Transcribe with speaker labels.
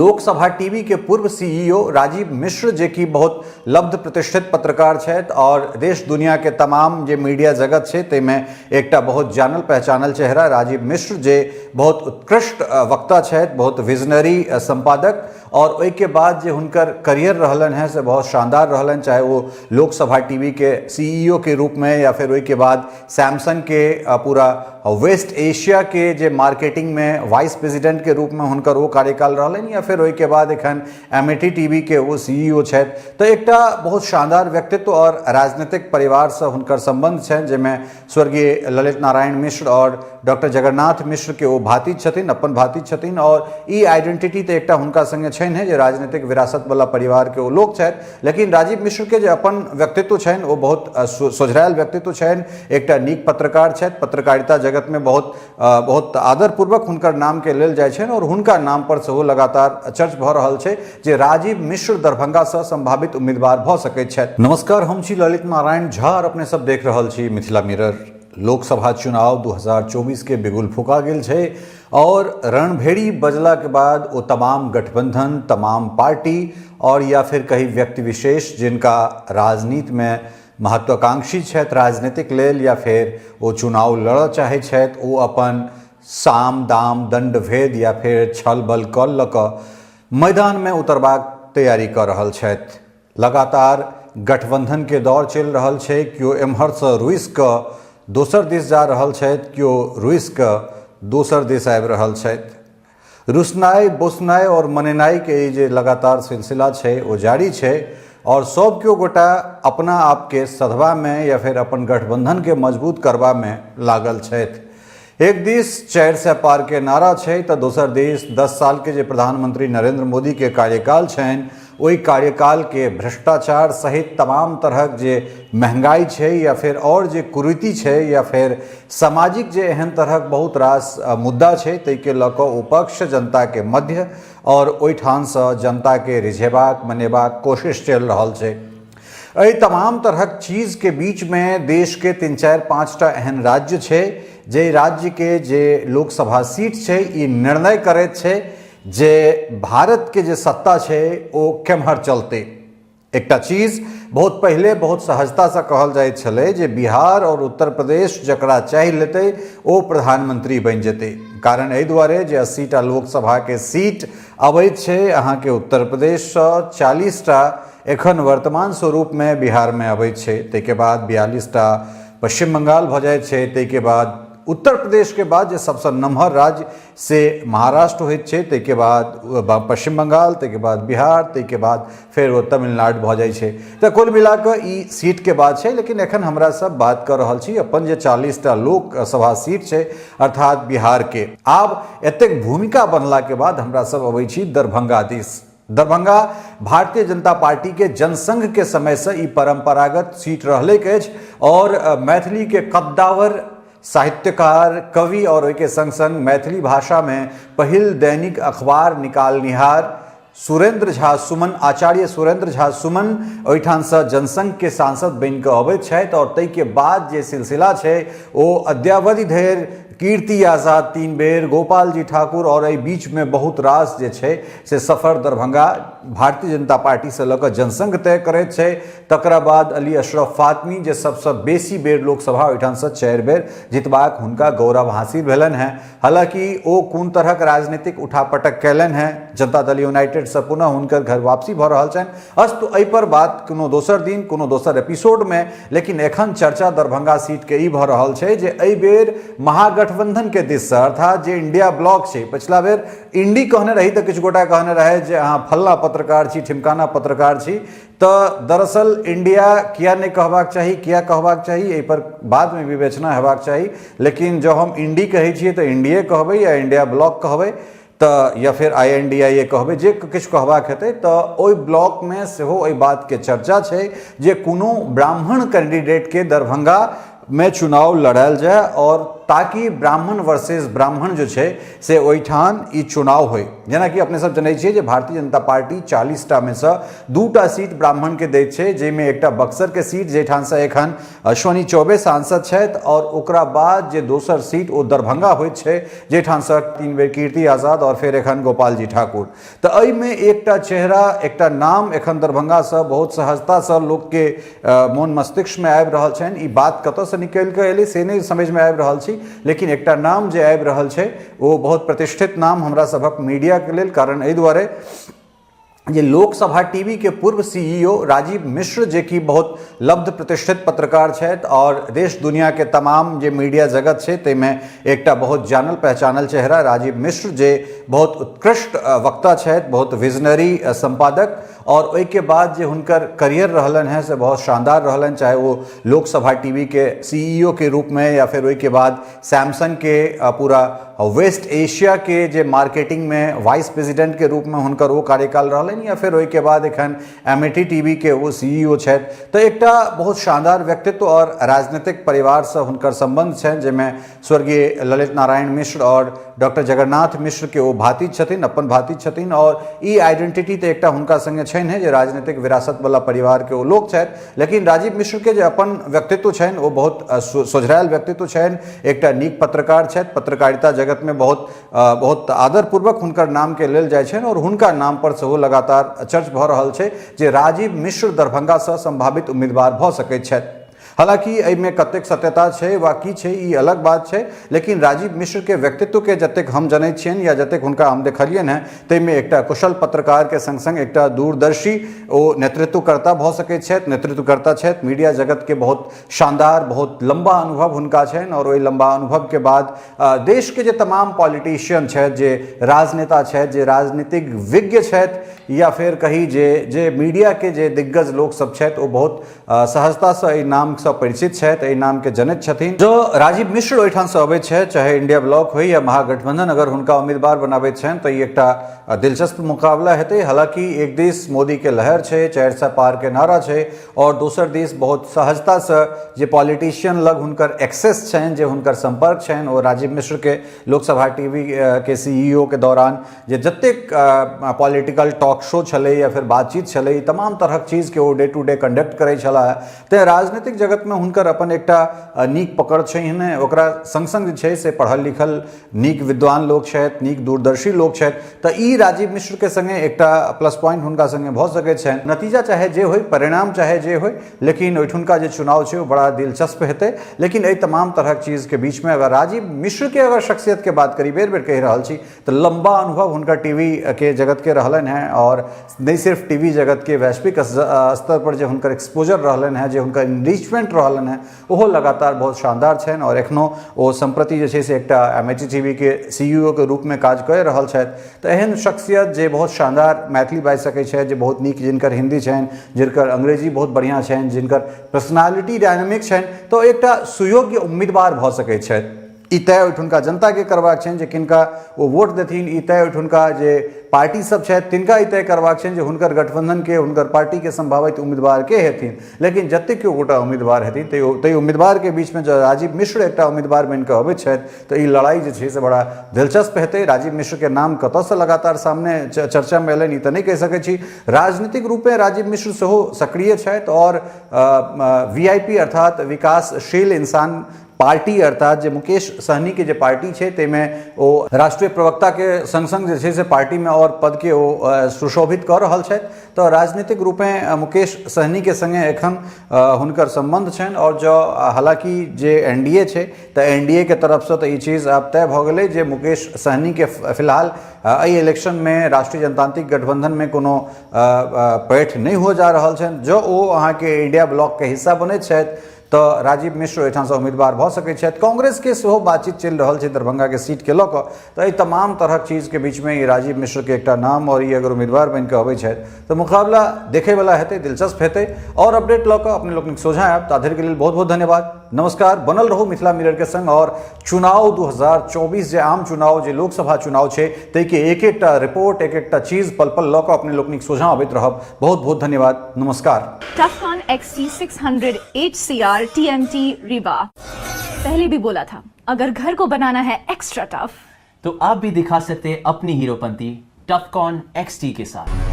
Speaker 1: Lok Sabha TV के पूर्व CEO Rajiv Mishra, जे कि बहुत लब्ध प्रतिष्ठित पत्रकार छथि और देश दुनिया के तमाम जे मीडिया जगत छै ताहिमे एकटा बहुत जानल पहचानल चेहरा राजीव मिश्र, जे बहुत उत्कृष्ट वक्ता छथि, बहुत विजनरी संपादक, और ओहिके बाद जे हुनकर करियर रहलनि हैं से बहुत शानदार रहलनि, चाहे वो लोकसभा टीवी के सीईओ के रूप में या फिर ओहिके बाद सैमसंग के पूरा वेस्ट एशिया के जे मार्केटिंग में वाइस प्रेसिडेंट के रूप में हुनकर ओ कार्यकाल रहलनि, या फिर ओहिके बाद एखन अमेठी टीवी के ओ सीईओ छथि। तऽ एकटा बहुत शानदार व्यक्तित्व और राजनीतिक परिवारसँ हुनकर संबंध छनि, जाहिमे स्वर्गीय ललित नारायण मिश्र और डॉक्टर जगन्नाथ मिश्र के ओ भातिज छथिन, अपन भातिज छथिन। और ई आइडेंटिटी तऽ एकटा हुनका संगे छनि हे जे राजनीतिक विरासत वाला परिवार के ओ लोक छथि, लेकिन राजीव मिश्र के जे अपन व्यक्तित्व छनि ओ बहुत सोझरायल व्यक्तित्व छनि, एकटा नीक पत्रकार छथि, पत्रकारिता जगत में बहुत बहुत आदरपूर्वक हुनकर नाम के लेल जाइ छनि और हुनका नाम पर सेहो लगातार चर्च भऽ रहल छै जे राजीव मिश्र दरभंगा सँ संभावित उम्मीदवार भऽ सकैत छथि। नमस्कार, हम छी ललित नारायण झा और अपने सब देख रहल छी मिथिला मिरर। लोकसभा चुनाव 2024 के बिगुल फुका गेल छै और रणभेड़ी बजला के बाद ओ तमाम गठबंधन, तमाम पार्टी और या फिर कही व्यक्ति विशेष जिनका राजनीति में महत्वाकांक्षी छथि राजनीतिक लेल या फिर ओ चुनाव लड़ऽ चाहै छथि, ओ अपन साम दाम दंड भेद या फिर छल बल कऽ लऽ कऽ मैदानमे उतरबाक तैयारी कऽ रहल छथि। लगातार गठबंधनके दौर चलि रहल छै, केओ एम्हरसँ रुसि कऽ दोसर दिस जा रहल छथि, केओ रुसि कऽ दोसर दिस आबि रहल छथि। रुसनाइ बोसनाइ आओर मनेनाइके ई जे लगातार सिलसिला छै ओ जारी छै आओर सब केओ गोटा अपना आपके सधबामे या फेर अपन गठबंधनके मजबूत करबामे लागल छथि। एक दिस 400 पार के नारा छै तऽ दोसर दिस 10 साल के जे प्रधानमंत्री नरेंद्र मोदी के कार्यकाल छनि ओहि कार्यकाल के भ्रष्टाचार सहित तमाम तरहक जे महंगाई छै या फिर और जे कुरीति छै या फिर सामाजिक जे एहन तरहक बहुत रास मुद्दा छै ताहिके लऽ कऽ ओ पक्ष जनता के मध्य और ओहिठामसँ जनता के रिझेबाक मनेबाक कोशिश चलि रहल छै। एहि तमाम तरहक चीजके बीचमे देशके 3 4 5टा एहन राज्य छै जे राज्यके जे लोकसभा सीट छै ई निर्णय करैत छै जे भारतके जे सत्ता छै ओ केम्हर चलतै। एकटा चीज बहुत पहिले बहुत सहजतासँ कहल जाइत छलै जे बिहार और उत्तर प्रदेश जकरा चाहि लेतै ओ प्रधानमंत्री बनि जेतै, कारण एहि दुआरे जे 80टा लोकसभाके सीट अबैत छै अहाँके उत्तर प्रदेशसँ, 40टा एखन वर्तमान स्वरूपमे बिहारमे अबैत छै, ताहिके बाद 42टा पश्चिम बंगाल भऽ जाइत छै, ताहिके बाद उत्तर प्रदेशके बाद जे सबसँ नमहर राज्य से महाराष्ट्र होइत छै, ताहिके बाद पश्चिम बंगाल, ताहिके बाद बिहार, ताहिके बाद फेर ओ तमिलनाडु भऽ जाइ छै। तऽ कुल मिलाकऽ ई सीटके बात छै, लेकिन एखन हमरा सब बात कऽ रहल छी अपन जे 40टा लोकसभा सीट छै अर्थात बिहारके। आब एतेक भूमिका बनलाके बाद हमरा सब अबै छी दरभंगा दिस। दरभंगा भारतीय जनता पार्टी के जनसंघ के समय से ई परंपरागत सीट रहलैक अछि और मैथिली के कद्दावर साहित्यकार, कवि और ओहिके संग संग मैथिली भाषा में पहिल दैनिक अखबार निकालनिहार सुरेंद्र झा सुमन, आचार्य सुरेंद्र झा सुमन ओहिठामसँ जनसंघ के सांसद बनि कऽ अबैत छथि और ताहिके बाद जे सिलसिला छै ओ अद्यावधि धरि कीर्ति आजाद 3 बेर, गोपाल जी ठाकुर और एहि बीचमे बहुत रास जे छै से सफर दरभंगा भारतीय जनता पार्टीसँ लऽ कऽ जनसंघ तय करैत छै। तकरा बाद अली अशरफ फातमी जे सबसँ बेसी बेर लोकसभा ओहिठामसँ 4 बेर जितबाक हुनका गौरव हासिल भेलनि हेँ। हालाँकि ओ कोन तरहक राजनीतिक उठापटक कयलनि हेँ, जनता दल यूनाइटेडसँ पुनः हुनकर घर वापसी भऽ रहल छनि। अस्तु एहि पर बात कोनो दोसर दिन कोनो दोसर एपिसोडमे, लेकिन एखन चर्चा दरभंगा सीटके ई भऽ रहल छै जे एहि बेर महागठबंधनके दिससँ अर्थात जे इंडिया ब्लॉक छै, पछिला बेर इंडी कहने रही तऽ किछु गोटा कहने रहै जे अहाँ फल्ला पत्रकार छी, ठिमकाना पत्रकार छी, तऽ दरअसल इंडिया किया नहि कहबाक चाही, किया कहबाक चाही, एहि पर बादमे विवेचना हेबाक चाही, लेकिन जँ हम इंडी कहै छियै तऽ इंडिये कहबै या इंडिया ब्लॉक कहबै तऽ या फिर INDIA कहबै, जे किछु कहबाक हेतै। तऽ ओहि ब्लॉकमे सेहो एहि बातके चर्चा छै जे कोनो ब्राह्मण कैंडिडेटके दरभंगामे चुनाव लड़ायल जाय और ताकि ब्राह्मण वर्सेस ब्राह्मण जे छै से ओहिठाम ई चुनाव होइ। जेनाकि अपने सब जनै छियै जे भारतीय जनता पार्टी 40 टा मे सँ 2टा सीट ब्राह्मण के दैत छै, जाहिमे एकटा बक्सर के सीट जाहिठाम सँ एखन अश्वनी चौबे सांसद छथि, और ओकरा बाद जे दोसर सीट ओ दरभंगा होइत छै जाहिठाम सँ 3 बेर कीर्ति आजाद और फेर एखन गोपाल जी ठाकुर। तऽ एहिमे एकटा चेहरा, एकटा नाम एखन दरभंगासँ बहुत सहजतासँ लोकके मोन मस्तिष्कमे आबि रहल छनि। ई बात कतऽसँ निकलि कऽ एलै से नहि समझमे आबि रहल छी, लेकिन एकटा नाम जे आबि रहल छै ओ बहुत प्रतिष्ठित नाम हमरा सभक मीडियाके लेल, कारण एहि दुआरे जे लोकसभा टीवी के पूर्व सीईओ राजीव मिश्र जे कि बहुत लब्ध प्रतिष्ठित पत्रकार छथि और देश दुनिया के तमाम जे मीडिया जगत छै ताहिमे एकटा बहुत जानल पहचानल चेहरा राजीव मिश्र जे बहुत उत्कृष्ट वक्ता छथि, बहुत विजनरी संपादक, और ओहिके बाद जे हुनकर करियर रहलनि हेँ से बहुत शानदार रहलनि, चाहे वो लोकसभा टीवी के सीईओ के रूप में या फिर ओहिके बाद सैमसंग के पूरा वेस्ट एशिया के जे मार्केटिंग में वाइस प्रेसिडेंट के रूप में हुनकर ओ कार्यकाल रहलनि, या फिर ओहिके बाद एखन अमेठी टीवी के ओ सीईओ छथि। तऽ एकटा बहुत शानदार व्यक्तित्व और राजनीतिक परिवारसँ हुनकर संबंध छनि, जाहिमे स्वर्गीय ललित नारायण मिश्र और डॉक्टर जगन्नाथ मिश्र के ओ भातिज छथिन, अपन भातिज छथिन, और ई आइडेंटिटी तऽ एकटा हुनका संगे छनि जे राजनीतिक विरासत वाला परिवार के ओ लोक छथि। लेकिन राजीव मिश्र के जे अपन व्यक्तित्व छनि ओ बहुत सोझरायल व्यक्तित्व छनि, एकटा नीक पत्रकार छथि, पत्रकारिता जगत में बहुत बहुत आदरपूर्वक हुनकर नाम के लेल जाइ छनि और हुनका नाम पर सेहो लगातार चर्च भऽ रहल छै जे राजीव मिश्र दरभंगासँ संभावित उम्मीदवार भऽ सकैत छथि। हालांकि एहिमे कतेक सत्यता छै वा की छै ई अलग बात छै, लेकिन राजीव मिश्र के व्यक्तित्व के जतेक हम जनै छियनि या जतेक हुनका हम देखलियनि हेँ ताहिमे एकटा कुशल पत्रकार के संग संग एकटा दूरदर्शी ओ नेतृत्वकर्ता भऽ सकैत छथि, नेतृत्वकर्ता छथि। मीडिया जगत के बहुत शानदार, बहुत लम्बा अनुभव हुनका छनि और ओहि लम्बा अनुभव के बाद देश के जे तमाम पॉलिटिशियन छथि, जे राजनेता छथि, जे राजनीतिक विज्ञ छथि या फेर कही जे जे मीडिया के जे दिग्गज लोक सब छथि ओ बहुत सहजतासँ एहि नामसँ परिचित छथि, एहि नामके जनैत छथिन। जँ राजीव मिश्र ओहिठामसँ अबैत छथि, चाहे इंडिया ब्लॉक होइ या महागठबंधन अगर हुनका उम्मीदवार बनाबैत छनि तऽ ई एकटा दिलचस्प मुकाबला हेतै। हालांकि एक दिस मोदीके लहर छै, 400 पार के नारा छै, और दोसर दिस बहुत सहजतासँ जे पॉलिटिशियन लग हुनकर एक्सेस छनि, जे हुनकर संपर्क छनि, ओ राजीव मिश्रके लोकसभा टीवी के सीईओ के दौरान जे जतेक पॉलिटिकल टॉक शो छलै या फिर बातचीत छलै, तमाम तरहक चीजके ओ डे टू डे कंडक्ट करै छलाह। तेँ राजनीतिक जगतमे हुनकर अपन एकटा नीक पकड़ छैन्हे। ओकरा संग संग जे छै से पढ़ल लिखल नीक विद्वान लोक छथि, नीक दूरदर्शी लोक छथि, तऽ ई राजीव मिश्रके संगे एकटा प्लस पॉइंट हुनका संगे भऽ सकैत छनि। नतीजा चाहे जे होइ, परिणाम चाहे जे होइ, लेकिन ओहिठुनका जे चुनाव छै ओ बड़ा दिलचस्प हेतै। लेकिन एहि तमाम तरहक चीजके बीचमे अगर राजीव मिश्रके अगर शख्सियतके बात करी, बेर बेर कहि रहल छी, तऽ लम्बा अनुभव हुनकर टीवी के जगत के रहलनि हेँ, और नहि सिर्फ टीवी जगत के, वैश्विक स्तर पर जे हुनकर एक्सपोजर रहलनि हेँ, जे हुनकर इनरिचमेंट रहलनि हेँ, ओहो लगातार बहुत शानदार छनि। और एखनो ओ सम्प्रति जे छै से एकटा अमेठी टीवी के सीईओ के रूपमे काज कऽ रहल छथि। तऽ एहन शख्सियत जे बहुत शानदार मैथिली बाजि सकै छथि, जे बहुत नीक जिनकर हिंदी छनि, जिनकर अंग्रेजी बहुत बढ़िआँ छनि, जिनकर पर्सनालिटी डायनामिक छनि, तऽ एकटा सुयोग्य उम्मीदवार भऽ सकै छथि। ई तय ओहिठुनका जनताके करबाक छनि जे किनका ओ वोट देथिन। ई तय ओहिठुनका जे पार्टी सब छथि तिनका ई तय करबाक छनि जे हुनकर गठबंधनके, हुनकर पार्टीके संभावित उम्मीदवार के हेथिन। लेकिन जतेक केओ गोटा उम्मीदवार हेथिन ताहि उम्मीदवारके बीचमे जँ राजीव मिश्र एकटा उम्मीदवार बनि कऽ अबैत छथि तऽ ई लड़ाइ जे छै से बड़ा दिलचस्प हेतै। राजीव मिश्रके नाम कतऽसँ लगातार सामने चर्चामे एलनि ई तऽ नहि कहि सकै छी। राजनीतिक रूपे राजीव मिश्र सेहो सक्रिय छथि और VIP अर्थात विकासशील इंसान पार्टी अर्थात जे मुकेश सहनी के जे पार्टी छै ताहिमे ओ राष्ट्रीय प्रवक्ता के संग संग जे छै से पार्टी में और पद के ओ सुशोभित कऽ रहल छथि। तऽ राजनीतिक रूपेँ मुकेश सहनी के संगे एखन हुनकर सम्बन्ध छनि। और जँ हालांकि जे एनडीए छै तऽ एनडीए के तरफसँ तऽ ई चीज आब तय भऽ गेलै जे मुकेश सहनी के फिलहाल एहि इलेक्शन में राष्ट्रीय जनतांत्रिक गठबंधन में कोनो पैठ नहि हो जा रहल छनि। जँ ओ अहाँके इंडिया ब्लॉक के हिस्सा बनैत छथि तऽ राजीव मिश्र ओहिठामसँ उम्मीदवार भऽ सकैत छथि। कांग्रेसके सेहो बातचीत चलि रहल छै दरभंगाके सीटके लऽ कऽ। तऽ एहि तमाम तरहक चीजके बीचमे ई राजीव मिश्रके एकटा नाम और ई अगर उम्मीदवार बनि कऽ अबै छथि तऽ मुकाबला देखैवला हेतै, दिलचस्प हेतै। और अपडेट लऽ कऽ अपने लोकनिक सोझाँ आयब। ताधरिके लेल बहुत बहुत धन्यवाद, नमस्कार। बनल रहू मिथिला मिरर के संग और चुनाव 2024 जे आम चुनाव, जे लोकसभा चुनाव छै ताहिके एक एकटा रिपोर्ट, एक एकटा चीज पल पल लऽ कऽ अपने लोकनिक सोझाँ अबैत रहब। बहुत बहुत धन्यवाद, नमस्कार।
Speaker 2: Tufcon XT 600 HCR TMT Rewa। पहले भी बोला था। अगर घर को बनाना है एक्स्ट्रा टफ,
Speaker 3: तो आप भी दिखा सकते हैं अपनी हीरोपंती टफकॉन XT के साथ।